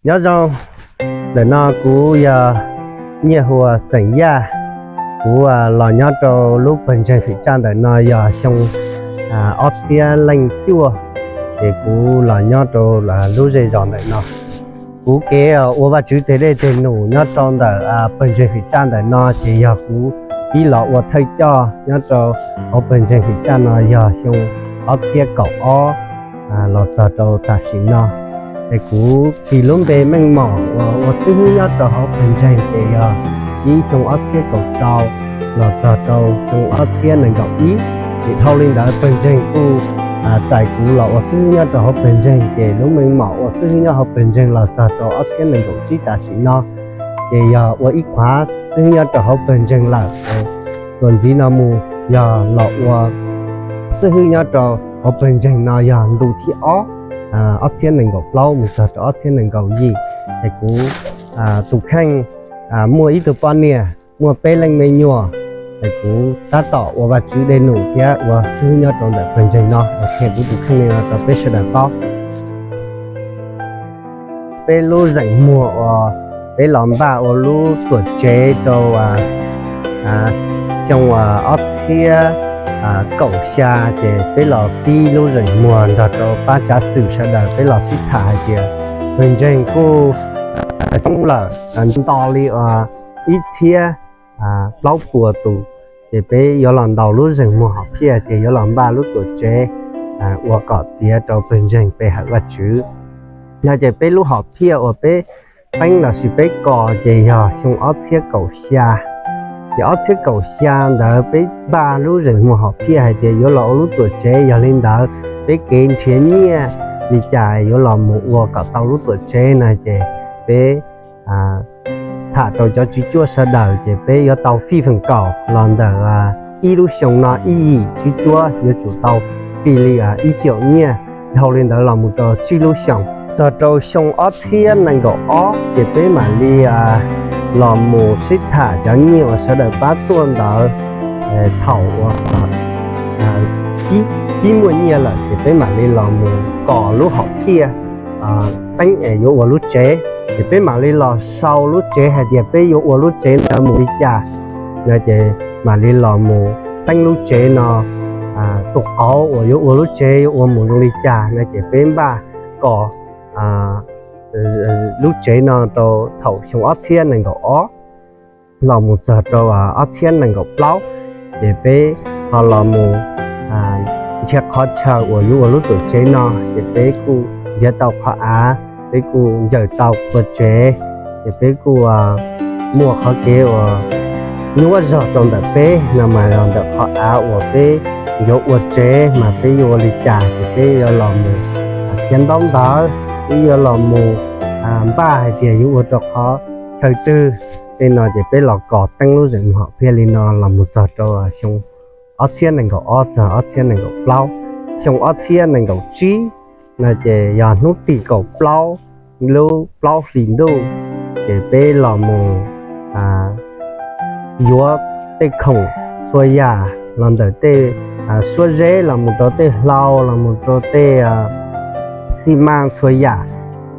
Nyob zoo, ntawm no kuv yog Nyiaj Huas xeem Yaj. Kuv los nyob rau lub pawg ntseeg Fim Tsaj ntawm no yog xyoo ob txhiab leej cuaj, ces kuv los nyob rau lub zej zos ntawm no. Kuv kev ua Vajtswv teg dej teg num nyob rau ntawm pawg ntseeg Fim Tsaj ntawm no ces yog kuv pib los ua thawj coj nyob rau hauv pawg ntseeg Fim Tsaj no yog xyoo ob txhiab kaum ob los txog rau tam sim no. Es kuv tis lub npe Meej Mom uas ua xib hwb nyob rau hauv pawg ntseeg ces yog ib xyoo ob txhiab kaum rau los txog rau xyoo ob txhiab nees nkaum ib. Ces dhau li ntawd pawg ntseeg kuj txais kuv los ua xib hwb nyob rau hauv pawg ntseeg, ces lub Meej Mom ua xib hwb nyob hauv pawg ntseeg los txog rau ob txhiab nees nkaum tsib tam sim no. Ces yog ua ib qhov xib hwb nyob rau hauv pawg ntseeg lawm. Txuas ntxiv no mus yog los ua xib hwb nyob rau hauv pawg ntseeg no yog ntu thib ob, ob txhiab nees nkaum plaub mus txog rau ob txhiab nees nkaum yim. Es kuv tus kheej muaj ib tug poj niam, muaj peb leej me nyuam. Es kuv tab tom ua Vajtswv dej num thiab ua xib hwb nyob rau ntawm pawg ntseeg no. Qhia kuv tus kheej no rau peb sawv daws paub. Peb lub zeem muag uas peb los npaj ua lub tuam tsev rau xyoo ob txhiab kaum xya, ces peb los pib lub zeem muag nrog rau pab tsav xwm sawv daws, peb los sib tham hais tias pawg ntseeg kuj coob lawm, nto li ib txhiab plaub puas tus, ces peb yuav los ntaus lub zeem muag hom phiaj tias yuav los npaj lub tuam tsev ua kom tiav rau pawg ntseeg pe hawm Vajtswv. No ces peb lub hom phiaj uas peb teeb lossis peb kos ces yog xyoo ob txhiab kaum xya. Ces ob txhiab kaum xya ntawd peb npaj lub zeem muag hom phiaj hais tias yuav los ua lub tuam tsev, yog li ntawd peb kev nrhiav nyiaj li cas yuav los mus ua kom tau lub tuam tsev no ces peb tham rau cov tswv cuab sawv daws ces peb yuav tau fij feem kaum los ntawm ib lub xyoo no ib yim tswv cuab yuav tsum tau fij li ib caum nyiaj, dhau li ntawd los mus rau tsib lub xyoos. Txog rau xyoo ob txhiab nees nkaum ob ces peb mam li los mus sib tham cov nyiaj uas sawv daws pab tuaj ntawd. Thaum uas pib muaj nyiaj lawm ces peb mam li los mus kos lub hom phiaj teeb es yuav ua lub tsev, ces peb mam li los sau lub tsev hais tias peb yuav ua lub tsev ntawd mus li cas no ces mam li los mus teeb lub tsev no, tus qauv uas yuav ua lub tsev yuav ua mus zoo li cas no ces peb npaj kos lub tsev no rau thaum xyoo ob txhiab nees nkaum ob los mus txog rau ob txhiab nees nkaum plaub, ces peb ho los mus nrhiav qhov chaw uas yuav ua lub tuam tsev no, ces peb kuj nrhiav tau qhov av, peb kuj ncaws tau qhov tsev, ces peb kuj muaj qhov kev uas nyuaj zog rau ntawm peb no mas los ntawm qhov av uas peb yuav ua tsev mas peb yuav ua li cas, ces peb yuav los mus khiav ntaub ntawv, peb yuav los mus npaj hais tias yuav ua rau qhov chaw twg. Tej no ces peb los kos teeb lub zeem muag hom phiaj li no los mus txog rau xyoo ob txhiab nees nkaum ob txog ob txhiab nees nkaum plaub. Xyoo ob txhiab nees nkaum tsib no ces yog hnub tim kaum plaub lub plaub hlis ntuj, ces peb los mus yuav tej khoom txhua yam los ntawm tej suab zeb los mus rau tej hlau los mus rau tej xi mas txhua yam,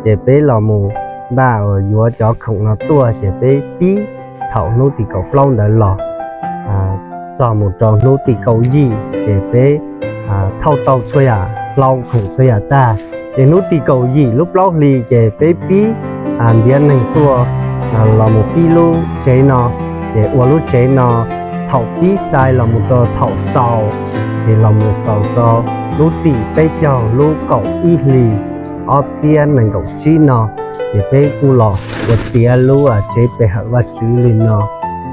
ces peb los mus npaj uas yuav cov khoom no tuaj ces peb pib thaum hnub tim kaum plaub ntawd los txog mus rau hnub tim kaum yim ces peb thauj tau txhua yam hlau khoom txhua yam tag, ces hnub tim kaum yim lub plaub hlis ces peb pib ntiav neeg tuaj los mus pib lub tsev no, ces ua lub tsev no thaum pib xais los mus rau thaum xaus, ces los mus xaus rau lub tim peb caug lub kaum ib hlis ob txhiab nees nkaum tsib no, ces peb kuj los ua tiav lub tsev pe hawm Vajtswv li no.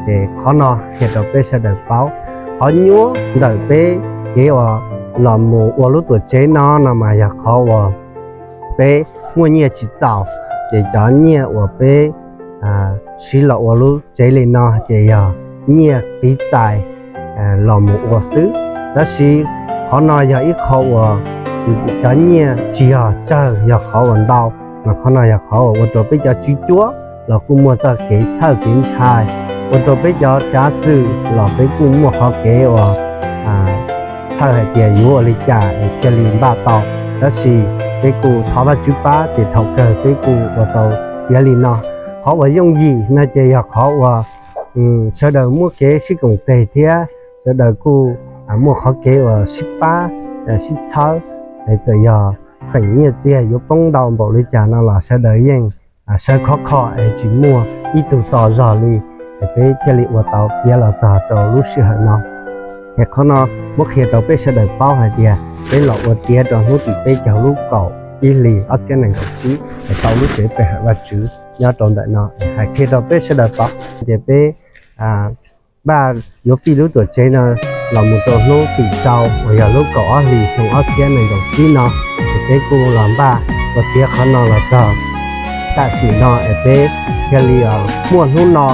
Ces qhov no qhia rau peb sawv daws paub, qhov nyuaj ntawm peb kev uas los mus ua lub tuam tsev no no mas yog qhov uas peb muaj nyiaj tsis txaus, ces cov nyiaj uas peb siv los ua lub tsev li no ces yog nyiaj qiv txais los mus ua xwb. Tab sis qhov no yog ib qho uas cov nyiaj tsis yog tsawg, yog qhov uas ntau, mas qhov no yog qhov uas ua rau peb cov tswv cuab los kuj muaj txoj kev txhawj kev ntshai, ua rau peb cov tsav xwm los peb kuj muaj qhov kev uas txhawj hais tias yuav ua li cas es thiaj li npaj tau. Tab sis peb kuj thov Vajtswv pab ces thaum kawg peb kuj ua tau tiav li no. Qhov uas yooj yim no ces yog qhov uas sawv daws muaj kev sib koom tes thiab sawv daws kuj muaj qhov kev uas sib pab, sib txhawb. Txawm yog feem nyiaj txiag yuav poob ntau npaum li cas no los sawv daws yeej sawv khov kho es tsis muaj ib tug txo zog li, es peb thiaj li ua tau tiav los txog rau lub sij hawm no. Es qhov no muab qhia rau peb sawv daws paub hais tias peb los ua tiav rau hnub tim peb caug lub kaum ib hlis ob txhiab nees nkaum tsib es tau lub tsev pe hawm Vajtswv nyob rau ntawm no. Hais qhia rau peb sawv daws paub tias peb npaj yuav fij lub tuam tsev no los mus rau hnub tim rau uas yog lub kaum ob hlis xyoo ob txhiab nees nkaum tsib no, es peb kuj los npaj ua tiav qhov no los txog tam sim no es peb thiaj li muaj hnub no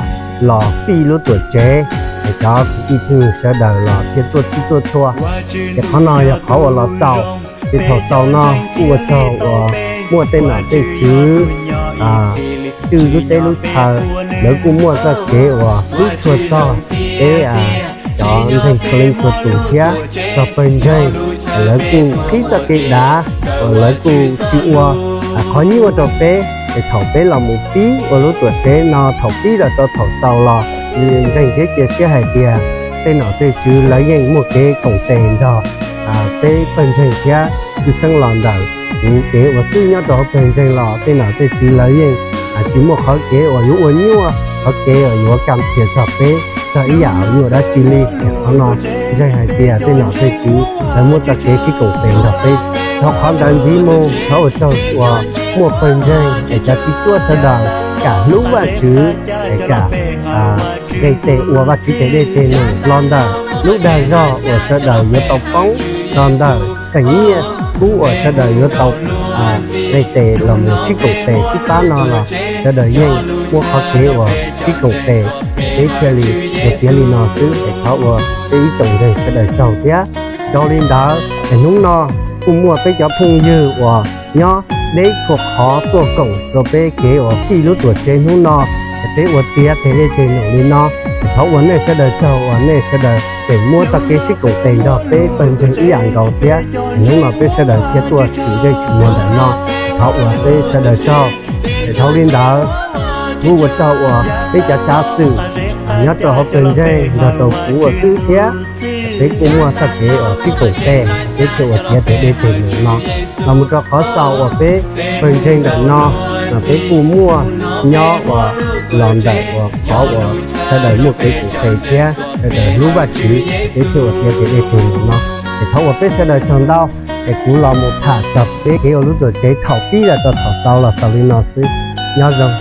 los fij lub tuam tsev, es cov kwv tij phooj ywg sawv daws los thiaj tuaj txhij tuaj txhua. Ces qhov no yog qhov uas los xaus, ces thaum xaus no kuj ua tsaug uas muaj tej nom tej tswv twj lub teb lub chaw, lawv kuj muaj txoj kev uas hlub tshua txog peb cov ntseeg txhua leej txhua tus thiab txog pawg ntseeg, lawv kuj qhib txoj kev dav uas lawv kuj tsis ua qhov nyuaj rau peb. Es thaum peb los mus pib ua lub tuam tsev no thaum pib los rau thaum xaus los, ntseeg thiab cia siab hais tias tej nom tej tswv lawv yeej muaj kev koom tes nrog peb pawg ntseeg thiab tshwj xeeb los ntawm kuv kev ua xwb nyob rau hauv pawg ntseeg los tej nom tej tswv lawv yeej tsis muaj qhov kev uas yuav ua nyuaj, qhov kev uas yuav kam cia txog peb txog ib yam uas nyuaj dab tsi li. Qhov no ntseeg hais tias tej nom tej tswv lawv muaj txoj kev sib koom tes nrog peb. Dhau qhov ntawd ntxiv mus thov ua tsaug uas muaj pawg ntseeg es cov txiv tub sawv daws kam hlub Vajtswv es kam nqis tes ua Vajtswv tes dej tes num los ntawm lub dag zog uas sawv daws yuav tau poob los ntawm feem nyiaj kub uas sawv daws yuav tau nqis tes los mus sib koom tes sib pab no los sawv daws yeej muaj qhov kev uas sib koom tes, peb thiaj li ua tiav li no xwb es thov ua peb ib tsoom ntseeg sawv daws tsaug thiab. Dhau li ntawd es hnub no kuj muaj peb cov phooj ywg uas nyob deb txhua qhov tuaj koom rau peb kev uas fij lub tuam tsev hnub no es peb ua tiav tes dej tes num li no. Es thov ua nej sawv daws tsaug uas nej sawv daws tseem muab txoj kev sib koom tes nrog peb pawg ntseeg ib yam nkaus thiab. Es hnub no peb sawv daws thiaj tuaj tshwm zej tshwm muag ntawm no, thov ua peb sawv daws tsaug. Es dhau li ntawd kuj ua tsaug uas peb cov tsav xwm nyob rau hauv pawg ntseeg nrog rau kuv ua xwb thiab. Peb kuj muaj txoj kev uas sib koom tes, peb thiaj ua tiav tes dej tes num no. Los mus rau qhov xaus uas peb pawg ntseeg ntawm no, peb kuj muaj nyob uas los ntawm uas qhov uas sawv daws muaj kev koom tes thiab sawv daws hlub Vajtswv, peb thiaj ua tiav tes dej tes num no. Es thov ua peb sawv daws tsaug ntau. Es kuv los mus tham txog peb kev ua lub tuam tsev thaum pib los rau thaum xaus los xaus li no xwb. Nyob zoo.